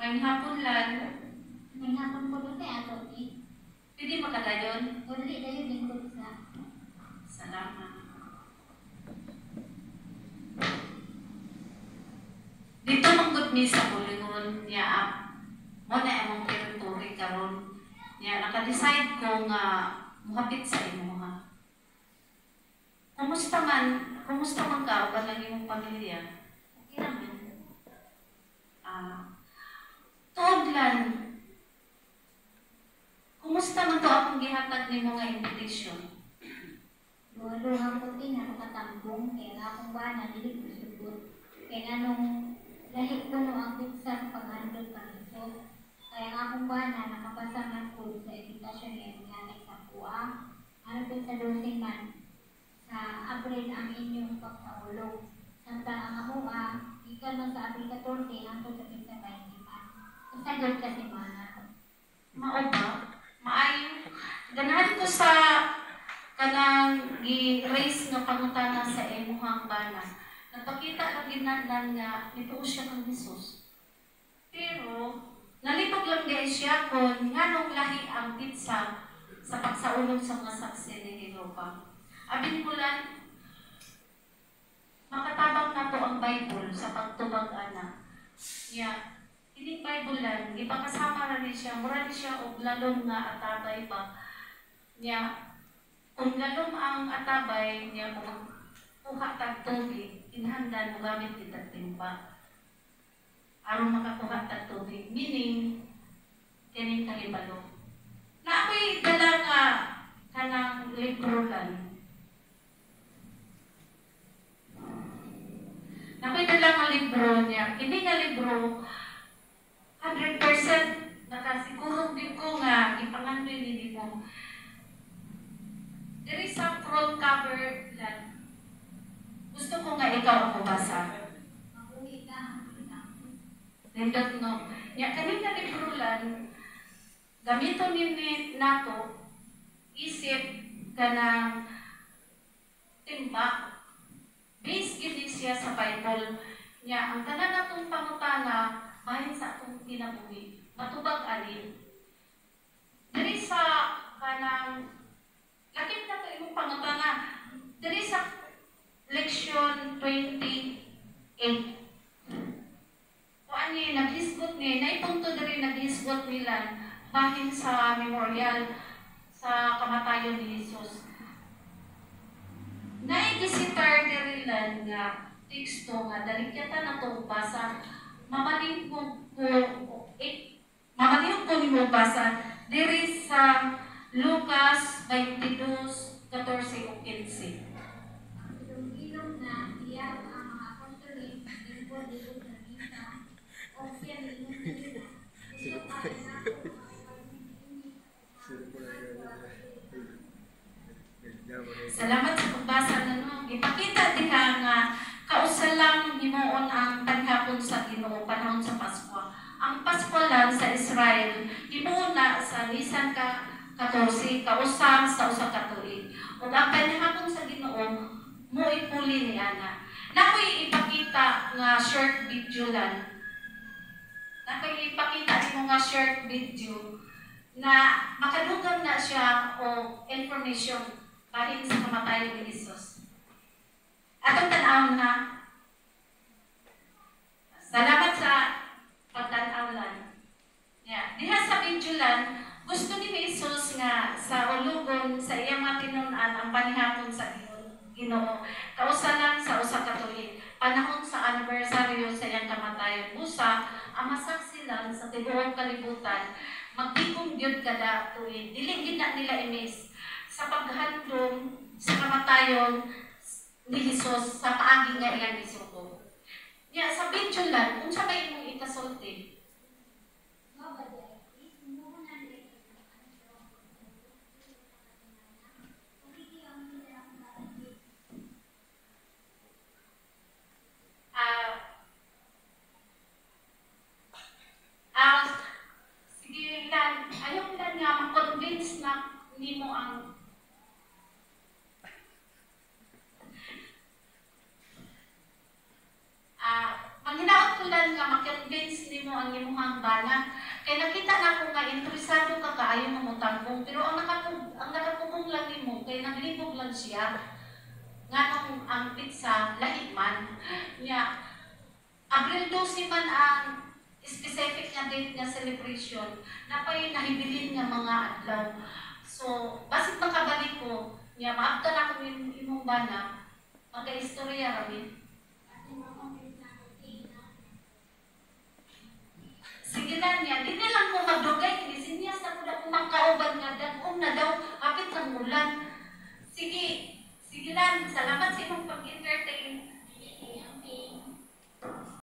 Maayong hapon lan. Maayong hapon po doon kay attorney. Pwede makadayon? O dali dayon, lingkod sa. Salamat. Dito manggod mi sa Bulingon niya, mo na among territory karon. Niya naka-decide ko nga muhapit sa imuha. Kumusta man ka ug ang imong pamilya? Okay naman. Tuod lan. Kumusta man to akong gihatag nimo nga invitation? Luha-luha ko din ako katambong kay ang akong bana dili ko sugot. Kay nganong lahi kuno ang petsa sa paghandom kang Jesus. Kaya ang akong bana nakapasa man pud sa invitasyon nga gihatag sa akoa. Ano petsa 12 man sa Abril ang inyong pagsaulog. Samtang ang amoa gikan man sa Abril 14 hangtod sa petsa 20 man. Usa gyud ka semana. Mao ba? Maayo. Ganahan ko sa kanang gi-raise nga pangutana sa imuhang bana. Nagpakita lang gid na nga nituo siya kang Jesus. Pero nalipag lang di siya kung nganong lahi ang petsa sa pagsaulog sa mga Saksi ni Jehova. Abin ko lang, makatabang nato ang Bible sa pagtubag ana. Nya, kining Bible lang, gipakasama ra ni siya, mura ni siya og lalom nga atabay ba. Nya, kung lalom ang atabay niya, kung magkuha tag tubig, kinahanglan mo gamit kitag timba aron makakuha tag tubig, meaning kining kahibalo. Na ako'y dala nga kanang libro lang. Na ako'y dala nga libro niya. Kini nga libro, 100% nakasiguro din ko nga ipangandoy ni nimo. There is sa front cover lang. Gusto ko nga ikaw ang mabasa. Mabuhi ka ang kita. Nindot no. Nya kani nga libro lang, gamiton ni nato isip kanang timba. Based gid ni siya sa Bible. Nya ang tanan natong pangutana bahin sa atong kinabuhi. Matubag ani. Diri sa kanang lakip na to imong pangutana. Diri sa leksyon 28. Kuan ni naghisgot ni, naipunto diri naghisgot nila bahin sa memorial sa kamatayon ni Jesus. Naigisitar diri lang nga teksto nga dalikyatan na to basa. Mamalingkog ko eh, mamalingkog ko nimo basa diri sa Lucas 22:14 ug 15. Ilong-ilong na iya ug ang mga apostoles naglingkod libot sa misa ug siya miingon nila, "Dito para nako ang pagniini Salamat sa pagbasa na no. Ipakita diha nga kausa lang himuon ang panghapon sa Ginoo panahon sa Pasko. Ang Pasko lang sa Israel himuon na sa Nisan ka 14, kausa sa usa ka tuig. Ug ang panghapon sa Ginoo mo ipuli ni ana. Nakoy ipakita nga short video lang. Nakoy ipakita nimo nga short video na makadugang na siya og information bahin sa kamatayon ni Jesus. Atong tan-awon ha. Salamat sa pagtan-aw lang. Yeah. Diha sa video lang, gusto ni Jesus nga sa ulugon sa iyang mga tinun-an ang panihapon sa Ginoo. Kausa lang sa usa ka tuig. Panahon sa anibersaryo sa iyang kamatayon. Busa, ang masaksi lang sa tibuok kalibutan, magtigom gyud kada tuig. Dili gid na nila i-miss sa paghandom sa kamatayon ni Jesus sa paagi nga iyang gisugo. Nya sa video lang, unsa may imong ikasulti? Mao ba di ay himuon na di ay Sige lang, ayaw lang nga ma-convince na nimo ang manghinaot ko lang nga ma-convince nimo ang imuhang bana. kaayo nga motambong, pero ang nakapugong lang nimo kay nanglibog lang siya nganong ang petsa lahi man nya. Abril 12 man ang specific nga date nga celebration, napay nahibilin nga mga adlaw. So basin makabalik ko nya, maabtan ako imong bana, magka-istorya rami. Sige na niya, di na lang ko magdugay, kini sinyas na ko na kung makauban nga dagom na daw, hapit ng ulan. Sige, sige lang, salamat sa imong